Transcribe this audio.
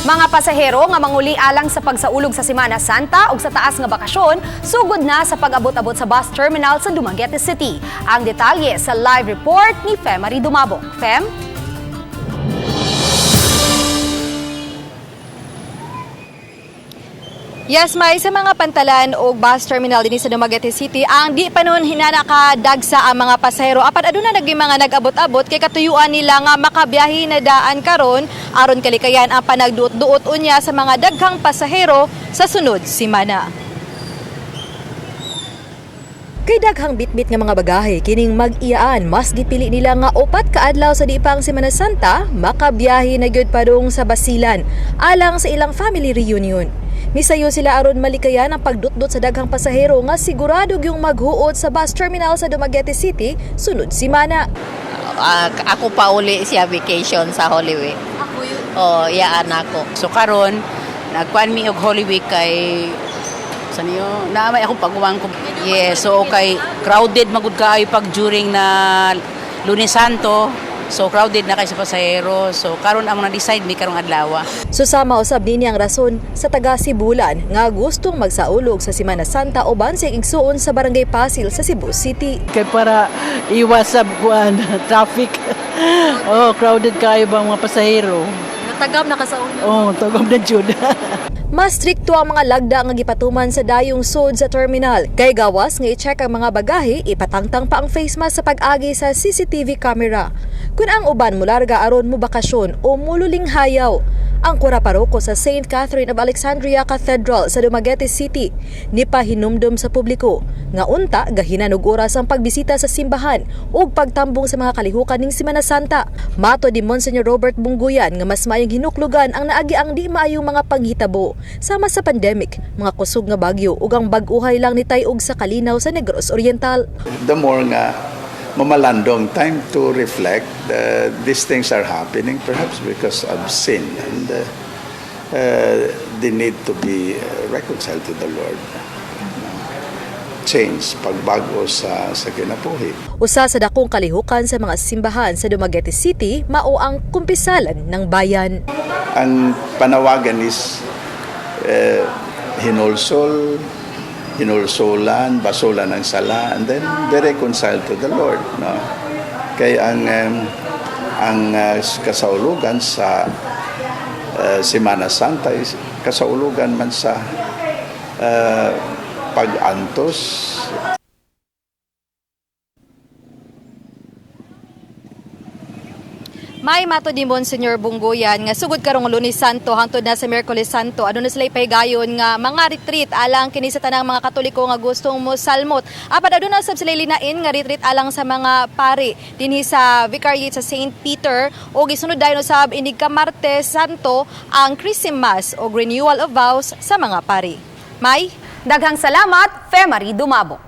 Mga pasahero nga manguli alang sa pagsaulog sa Semana Santa ug sa taas nga bakasyon, sugod na sa pag-abot-abot sa bus terminal sa Dumaguete City. Ang detalye sa live report ni Femary Dumabok. Fem? Yes, may sa mga pantalan o bus terminal dinhi sa Dumaguete City, ang di pa noon hinanakadagsa ang mga pasahero. Apan aduna naging mga nag-abot-abot kay katuyuan nila nga makabiyahe na daan karon aron kalikayan ang panagduot-duot unya sa mga daghang pasahero sa sunod simana. Kay daghang bitbit nga mga bagahe kining mag-iyaan, mas gipili nila nga 4 ka adlaw sa di pa ang Semana Santa makabiyahe na gyud padung sa Basilan alang sa ilang family reunion. Misayo sila aron malikayan ang pagdutdot sa daghang pasahero nga sigurado gyung maghuod sa bus terminal sa Dumaguete City sunod simana. Ako pa uli siya vacation sa Holy Week. Ako yun. Oh, iyaan ako. So karon nagkuan mi og Holy Week kay sa niyo naamay akong pagumang ko. Yes, so kay crowded magud kaayo pag during na Lunes Santo. So crowded na kay sa pasahero. So karon ang na-decide mi karong adlaw. Susama usab dinhi ang rason sa taga Sibulan nga gustong magsaulog sa Semana Santa uban sa igsuon sa Barangay Pasil sa Cebu City. Kay para iwas sa kuan traffic. Oh, crowded kayo bang mga pasahero? Natagam na ka sa una. Oh, tagam na jud. Mas strikto ang mga lagda nga gipatuman sa dayong sod sa terminal. Kay gawas nga i-check ang mga bagahe, ipatangtang pa ang face mask sa pag-agi sa CCTV camera. Kun ang uban mularga aron mo bakasyon o mululing hayaw. Ang kura paroko sa St. Catherine of Alexandria Cathedral sa Dumaguete City nipahinumdom sa publiko nga unta gahinan og oras ang pagbisita sa simbahan ug pagtambong sa mga kalihukan ning Semana Santa. Mato di Monsignor Robert Bungguyan nga mas maayong hinuklugan ang naagi ang di maayong mga panghitabo sama sa pandemic, mga kusog nga bagyo ug ang bag-uhay lang ni tay-og sa kalinaw sa Negros Oriental. The more nga mamalandong, time to reflect, these things are happening perhaps because of sin and they need to be reconciled to the Lord. Change, pagbago sa kinabuhi. Usa sa dakong kalihukan sa mga simbahan sa Dumaguete City mao ang kumpisalan ng bayan. Ang panawagan is hinulsol, hinulsulan, basulan ng sala, and then be reconciled to the Lord. No? Kaya ang kasaulugan sa Semana Santa is kasaulugan man sa pag-antos. May mato ni Monsignor Bungguyan nga sugod karong Lunes Santo hangtod na sa Miyerkules Santo, aduna sila ipahigayon nga mga retreat alang kini sa tanang mga Katoliko nga gustong mosalmot. Apan aduna sab sila linain nga retreat alang sa mga pari dinhi sa Vicariate sa St. Peter ug gisunod dayon usab inig ka Martes Santo ang Christmas o renewal of vows sa mga pari. May Daghang salamat, Femary Dumabok.